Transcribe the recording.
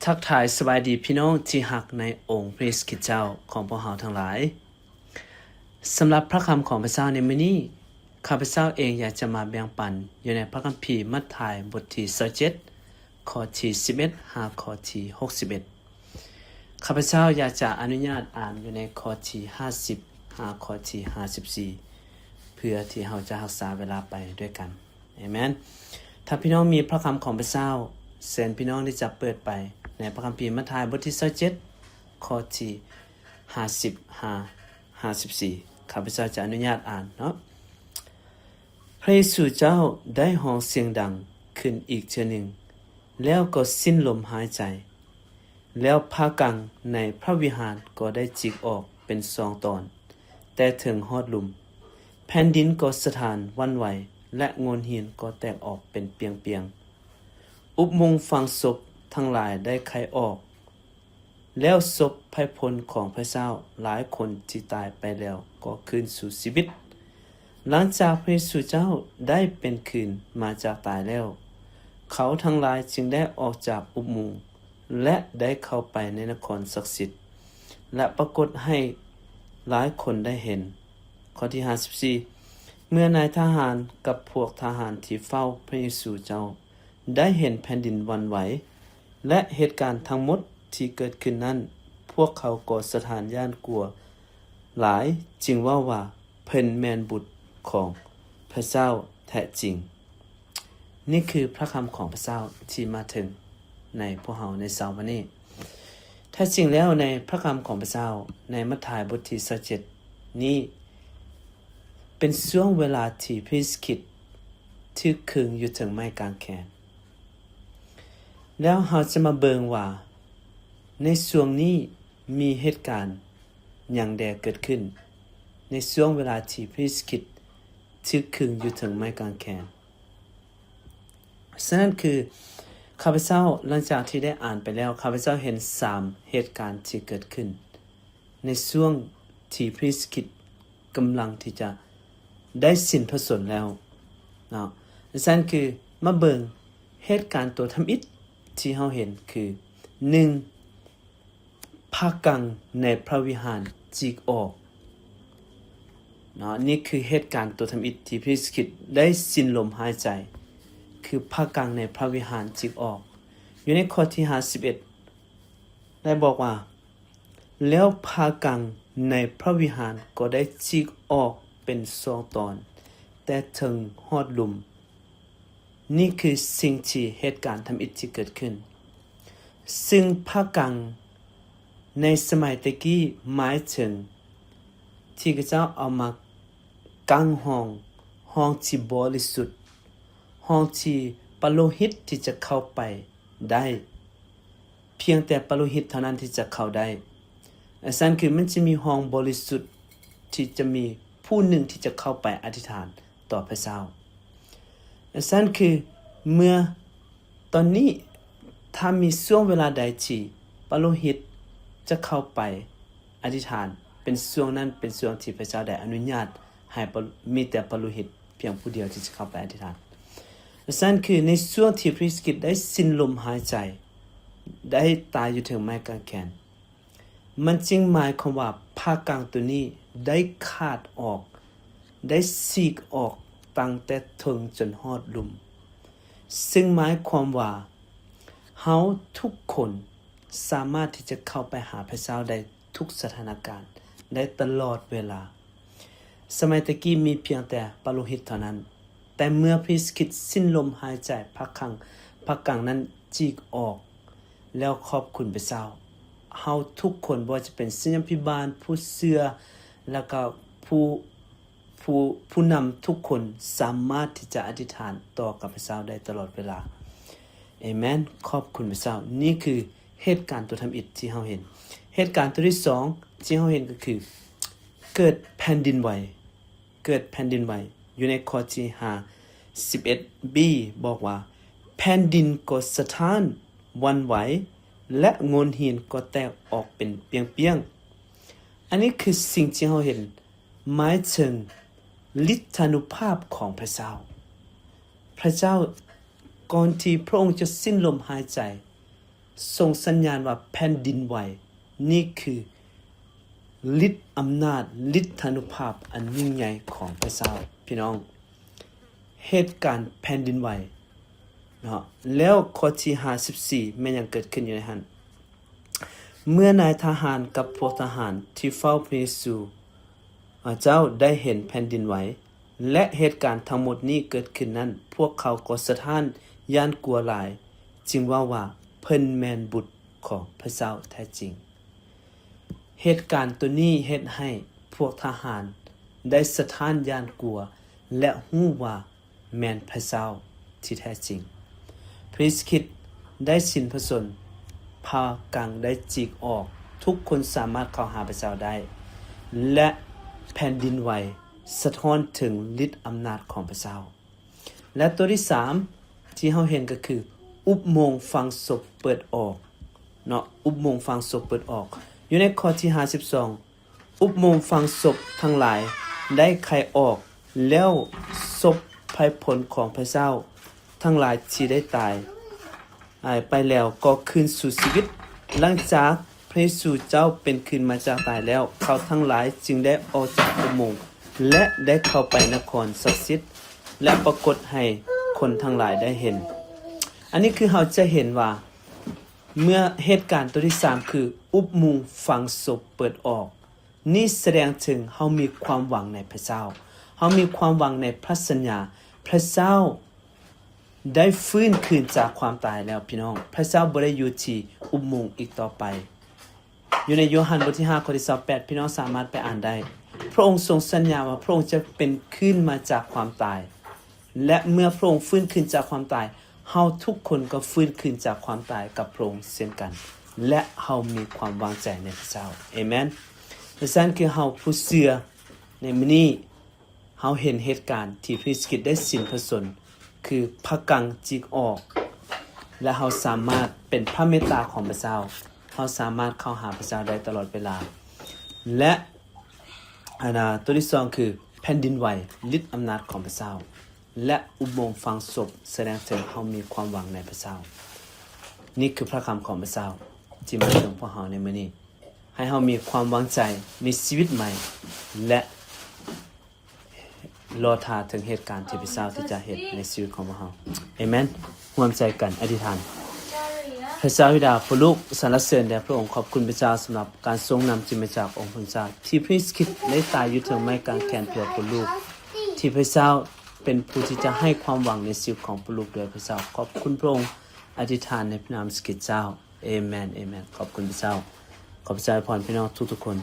ທັກທາຍສະບາຍດີພີ່ນ້ອງທີ່ຮັກໃນອົງພຣະຄຣິສຕເຈົ້າຂອງພວກເຮົາທັງຫຼາຍ. ສຳລັບພຣະຄຳຂອງພຣະເຈົ້າໃນມື້ນີ້, ຂ້າພະເຈົ້າເອງຢາກຈະມາແບ່ງປັນຢູ່ໃນພຣະຄຳພີມັດທາຍບົດທີຊາວເຈັດ ຂໍ້ທີສິບເອັດ ຫາຂໍ້ທີຫົກສິບເອັດ. ຂ້າພະເຈົ້າຢາກຈະອະນຸຍາດອ່ານຢູ່ໃນຂໍ້ທີຫ້າສິບ ຫາຂໍ້ທີຫ້າສິບສີ່ ເພື່ອທີ່ເຮົາຈະຮັກສາເວລາໄປດ້ວຍກັນ. ເອເມນ. ຖ້າພີ່ນ້ອງມີພຣະຄຳຂອງພຣະເຈົ້າ, ເຊີນພີ່ນ້ອງທີ່ຈະເປີດໄປໃນພຣະຄຳພີມັດທາຍບົດທີຊາວເຈັດ ຂໍ້ທີຫ້າສິບ ຫາຫ້າສິບສີ່. ຂ້າພະເຈົ້າຈະອະນຸຍາດອ່ານເນາະ. ພຣະເຢຊູເຈົ້າໄດ້ຮ້ອງສຽງດັງຂຶ້ນອີກເທື່ອໜຶ່ງ, ແລ້ວກໍສິ້ນລົມຫາຍໃຈ. ແລ້ວຜ້າກາງໃນພຣະວິຫານກໍໄດ້ຈິກອອກເປັນສອງຕອນ, ແຕ່ເຖິງຮອດລຸ່ມ. ແຜ່ນດິນກໍສະທ້ານຫວັ່ນໄຫວ ແລະ ໂງ່ນຫີນກໍແຕກອອກເປັນປຽງໆ. ອຸບມຸງຝັງສົບທັງຫຼາຍໄດ້ໄຂອອກ, ແລ້ວສົບໄພພົນຂອງພຣະເຈົ້າຫຼາຍຄົນທີ່ຕາຍໄປແລ້ວກໍຄືນສູ່ຊີວິດ. ຫຼັງຈາກພຣະເຢຊູເຈົ້າໄດ້ເປັນຄືນມາຈາກຕາຍແລ້ວ, ເຂົາທັງຫຼາຍຈຶ່ງໄດ້ອອກຈາກອຸບມຸງ ແລະ ໄດ້ເຂົ້າໄປໃນນະຄອນສັກສິດ ແລະ ປາກົດໃຫ້ຫຼາຍຄົນໄດ້ເຫັນ. ຂໍ້ທີຫ້າສິບສີ່ ເມື່ອນາຍທະຫານກັບພວກທະຫານທີ່ເຝົ້າພຣະເຢຊູເຈົ້າໄດ້ເຫັນແຜ່ນດິນຫວັ່ນໄຫວ ແລະ ເຫດການທັງໝົດທີ່ເກີດຂຶ້ນນັ້ນ, ພວກເຂົາກໍສະທ້ານຢ້ານກົວຫຼາຍ, ຈຶ່ງເວົ້າວ່າ, ເພິ່ນແມ່ນບຸດຂອງພຣະເຈົ້າແທ້ຈິງ. ນີ້ຄືພຣະຄຳຂອງພຣະເຈົ້າທີ່ມາເຖິງໃນພວກເຮົາໃນເຊົ້າວັນນີ້. ແທ້ຈິງແລ້ວໃນພຣະຄຳຂອງພຣະເຈົ້າໃນມັດທາຍບົດທີຊາວເຈັດນີ້ ເປັນຊ່ວງເວລາທີ່ພຣະເຢຊູຄຣິດຖືກຄຶງຢູ່ເທິງໄມ້ກາງແຂນ. ແລ້ວເຮົາຈະມາເບິ່ງວ່າໃນຊ່ວງນີ້ມີເຫດການຫຍັງແດ່ເກີດຂຶ້ນ ໃນຊ່ວງເວລາທີ່ພຣະເຢຊູຄຣິດຖືກຄຶງຢູ່ເທິງໄມ້ກາງແຂນ. ສະນັ້ນຄື ຂ້າພະເຈົ້າ ຫຼັງຈາກທີ່ໄດ້ອ່ານໄປແລ້ວ, ຂ້າພະເຈົ້າເຫັນສາມເຫດການທີ່ເກີດຂຶ້ນໃນຊ່ວງທີ່ພຣະເຢຊູຄຣິດກຳລັງທີ່ຈະໄດ້ສິ້ນພະຊົນແລ້ວເນາະ. ສະນັ້ນຄື ມາເບິ່ງເຫດການຕົວທຳອິດທີ່ເຮົາເຫັນຄື ໜຶ່ງ ຜ້າກາງໃນພຣະວິຫານຈິກອອກເນາະ. ນີ້ຄືເຫດການຕົວທຳອິດທີ່ພຣະເຢຊູຄຣິດໄດ້ສິ້ນລົມຫາຍໃຈ, ຄືຜ້າກາງໃນພຣະວິຫານຈິກອອກ. ຢູ່ໃນຂໍ້ທີຫ້າສິບເອັດ ໄດ້ບອກວ່າ, ແລ້ວຜ້າກາງໃນພຣະວິຫານກໍໄດ້ຈິກອອກເປັນສອງຕອນ, ແຕ່ເຖິງຮອດລຸ່ມ. ນີ້ຄືສິ່ງທີ່ເຫດການທຳອິດທີ່ເກີດຂຶ້ນ. ຊຶ່ງຜ້າກາງໃນສະໄໝແຕ່ກີ້ໝາຍເຖິງທີ່ເຂົາເຈົ້າເອົາມາກັ້ງຫ້ອງ, ຫ້ອງທີ່ບໍລິສຸດ, ຫ້ອງທີ່ປະໂລຫິດທີ່ຈະເຂົ້າໄປໄດ້. ພຽງແຕ່ປະໂລຫິດເທົ່ານັ້ນທີ່ຈະເຂົ້າໄດ້. ອັນຊັ້ນຄືມັນຈະມີຫ້ອງບໍລິສຸດທີ່ຈະມີຜູ້ໜຶ່ງທີ່ຈະເຂົ້າໄປອະທິຖານຕໍ່ພະເຈົ້າ. ອັນຊັ້ນຄືເມື່ອຕອນນີ້ ຖ້າມີຊ່ວງເວລາໃດທີ່ປະໂລຫິດຈະເຂົ້າໄປ ອະທິຖານ ເປັນຊ່ວງນັ້ນເປັນຊ່ວງທີ່ພະເຈົ້າໄດ້ອະນຸຍາດໃຫ້ປະ ມີແຕ່ປະໂລຫິດພຽງຜູ້ດຽວທີ່ຈະເຂົ້າໄປອະທິຖານ. ຊັ້ນຄືໃນຊ່ວງທີ່ພຣະເຢຊູຄຣິດໄດ້ສິ້ນລົມຫາຍໃຈ, ໄດ້ຕາຍຢູ່ເທິງໄມ້ກາງແຂນ, ມັນຈຶ່ງໝາຍຄວາມວ່າຜ້າກາງໂຕນີ້ໄດ້ຂາດອອກ, ໄດ້ສີກອອກຕັ້ງແຕ່ເທິງຈົນຮອດລຸ່ມ. ຊຶ່ງໝາຍຄວາມວ່າເຮົາທຸກຄົນ ສາມາດທີ່ຈະເຂົ້າໄປຫາພະເຈົ້າໄດ້ທຸກສະຖານະການ ໄດ້ຕະຫຼອດເວລາ. ສະໄໝແຕ່ກີ້ມີພຽງແຕ່ປະໂລຫິດເທົ່ານັ້ນ, ແຕ່ເມື່ອພຣະເຢຊູຄຣິດສິ້ນລົມຫາຍໃຈ, ຜ້າກາງ, ຜ້າກາງນັ້ນຈີກອອກ ແລ້ວຂອບຄຸນພະເຈົ້າ. ເຮົາທຸກຄົນ, ບໍ່ວ່າຈະເປັນສິດຍາພິບານ, ຜູ້ເຊື່ອ, ແລ້ວກໍຜູ້ ຜູ້ ຜູ້ນຳທຸກຄົນສາມາດທີ່ຈະອະທິຖານຕໍ່ກັບພະເຈົ້າໄດ້ຕະຫຼອດເວລາ. ເອເມນ. ຂອບຄຸນພະເຈົ້າ. ນີ້ຄືເຫດການຕົວທຳອິດທີ່ເຮົາເຫັນ. ເຫດການຕົວທີສອງທີ່ເຮົາເຫັນກໍຄື ເກີດແຜ່ນດິນໄຫວ. ເກີດແຜ່ນດິນໄຫວ. ຢູ່ໃນຂໍ້ທີຫ້າສິບເອັດບີ ບອກວ່າ, ແຜ່ນດິນກໍສະທ້ານຫວັ່ນໄຫວ ແລະ ໂງ່ນຫີນກໍແຕກອອກເປັນປຽງໆ. ອັນນີ້ຄືສິ່ງທີ່ເຮົາເຫັນ ໝາຍເຖິງລິດທານຸພາບຂອງພະເຈົ້າ. ພະເຈົ້າ ກ່ອນທີ່ພະອົງຈະສິ້ນລົມຫາຍໃຈ, ສົ່ງສັນຍານວ່າແຜ່ນດິນໄຫວ. ນີ້ຄືລິດອຳນາດ, ລິດທານຸພາບອັນຍິ່ງໃຫຍ່ຂອງພະເຈົ້າ. ພີ່ນ້ອງ, ເຫດການແຜ່ນດິນໄຫວເນາະ. ແລ້ວຂໍ້ທີຫ້າສິບສີ່ ແມ່ນຫຍັງເກີດຂຶ້ນຢູ່ໃນຫັ້ນ? ເມື່ອນາຍທະຫານກັບພວກທະຫານທີ່ເຝົ້າພະເຢຊູ ເຈົ້າໄດ້ເຫັນແຜ່ນດິນໄຫວ ແລະ ເຫດການທັງໝົດນີ້ເກີດຂຶ້ນນັ້ນ, ພວກເຂົາກໍສະທ້ານຢ້ານກົວຫຼາຍ, ຈຶ່ງເວົ້າວ່າ, ເພິ່ນແມ່ນບຸດຂອງພະເຈົ້າແທ້ຈິງ. ເຫດການໂຕນີ້ເຮັດໃຫ້ພວກທະຫານໄດ້ສະທ້ານຢ້ານກົວ ແລະ ຮູ້ວ່າແມ່ນພະເຈົ້າທີ່ແທ້ຈິງ. ພຣີສຄຣິດໄດ້ສິ້ນພະຊົນ, ຜ້າກັງໄດ້ຈີກອອກ, ທຸກຄົນສາມາດເຂົ້າຫາພະເຈົ້າໄດ້ ແລະ ແຜ່ນດິນໄຫວສະທ້ອນເຖິງລິດອຳນາດຂອງພະເຈົ້າ. ແລະ ຕົວທີສາມທີ່ເຮົາເຫັນກໍຄື ອຸບໂມງຝັງສົບເປີດອອກເນາະ, ອຸບໂມງຝັງສົບເປີດອອກ. ຢູ່ໃນຂໍ້ທີຫ້າສິບສອງ ອຸບໂມງຝັງສົບທັງຫຼາຍໄດ້ໄຂອອກ, ແລ້ວສົບໄພ່ພົນຂອງພະເຈົ້າທັງຫຼາຍທີ່ໄດ້ຕາຍ ອາຍໄປແລ້ວກໍຄືນສູ່ຊີວິດ. ຫຼັງຈາກພະເຢຊູເຈົ້າເປັນຄືນມາຈາກຕາຍແລ້ວ, ເຂົາທັງຫຼາຍຈຶ່ງໄດ້ອອກຈາກອຸບໂມງ ແລະ ໄດ້ເຂົ້າໄປນະຄອນສັກສິດ ແລະ ປາກົດໃຫ້ຄົນທັງຫຼາຍໄດ້ເຫັນ. ອັນນີ້ຄືເຮົາຈະເຫັນວ່າ ເມື່ອເຫດການຕົວທີສາມຄືອຸບໂມງຝັງສົບເປີດອອກ, ນີ້ສະແດງເຖິງເຮົາມີຄວາມຫວັງໃນພະເຈົ້າ. ເຮົາມີຄວາມຫວັງໃນພະສັນຍາ. ພະເຈົ້າ ໄດ້ຟື້ນຄືນຈາກຄວາມຕາຍແລ້ວ, ພີ່ນ້ອງ. ພະເຈົ້າບໍ່ໄດ້ຢູ່ທີ່ອຸບໂມງອີກຕໍ່ໄປ. ຢູ່ໃນໂຍຮັນບົດທີຫ້າ ຂໍ້ທີຊາວແປດ, ພີ່ນ້ອງສາມາດໄປອ່ານໄດ້. ພະອົງຊົງສັນຍາວ່າພະອົງຈະເປັນຄືນມາຈາກຄວາມຕາຍ, ແລະ ເມື່ອພະອົງຟື້ນຄືນຈາກຄວາມຕາຍ, ເຮົາທຸກຄົນກໍຟື້ນຄືນຈາກຄວາມຕາຍກັບພະອົງເຊັ່ນກັນ, ແລະ ເຮົາມີຄວາມວາງໃຈໃນພະເຈົ້າ. ເອເມນ. ດັ່ງຊັ້ນ ຄືເຮົາຜູ້ເຊື່ອໃນມື້ນີ້, ເຮົາເຫັນເຫດການທີ່ພະເຢຊູຄຣິດໄດ້ສິ້ນພະຊົນ, ຄືຜ້າກັງຈີກອອກ, ແລະ ເຮົາສາມາດເປັນພະເມດຕາຂອງພະເຈົ້າ. ເຮົາສາມາດເຂົ້າຫາພະເຈົ້າໄດ້ຕະຫຼອດເວລາ. ແລະ ອັນນາ ຕົວທີສອງຄືແຜ່ນດິນໄຫວ, ລິດອຳນາດຂອງພະເຈົ້າ ແລະ ອຸບໂມງຝັງສົບ ສະແດງເຖິງເຮົາມີຄວາມຫວັງໃນພະເຈົ້າ. ນີ້ຄືພະຄຳຂອງພະເຈົ້າທີ່ມາເຖິງພວກເຮົາໃນມື້ນີ້. ໃຫ້ເຮົາມີຄວາມວາງໃຈ, ມີຊີວິດໃໝ່ ແລະ ລໍຖ້າເຖິງເຫດການທີ່ພະເຈົ້າທີ່ຈະເຮັດໃນຊີວິດຂອງພວກເຮົາ. ເອເມນ. ຮ່ວມໃຈກັນອະທິຖານ. ພະເຈົ້າບິດາ, ພະລູກສັນລະເສີນແດ່ພະອົງ. ຂອບຄຸນພະເຈົ້າສຳລັບການຊົງນຳທີ່ມາຈາກອົງພະເຈົ້າ, ທີ່ພະເຢຊູຄຣິດໄດ້ຕາຍຢູ່ເທິງໄມ້ກາງແຂນເພື່ອພະລູກ, ທີ່ພະເຈົ້າເປັນຜູ້ທີ່ຈະໃຫ້ຄວາມຫວັງໃນຊີວິດຂອງພະລູກດ້ວຍພະເຈົ້າ. ຂອບຄຸນພະອົງ, ອະທິຖານໃນພະນາມເຢຊູຄຣິດເຈົ້າ. ເອເມນ, ເອເມນ. ຂອບຄຸນພະເຈົ້າ. ຂໍພະເຈົ້າອວຍພອນພີ່ນ້ອງທຸກໆຄົນ.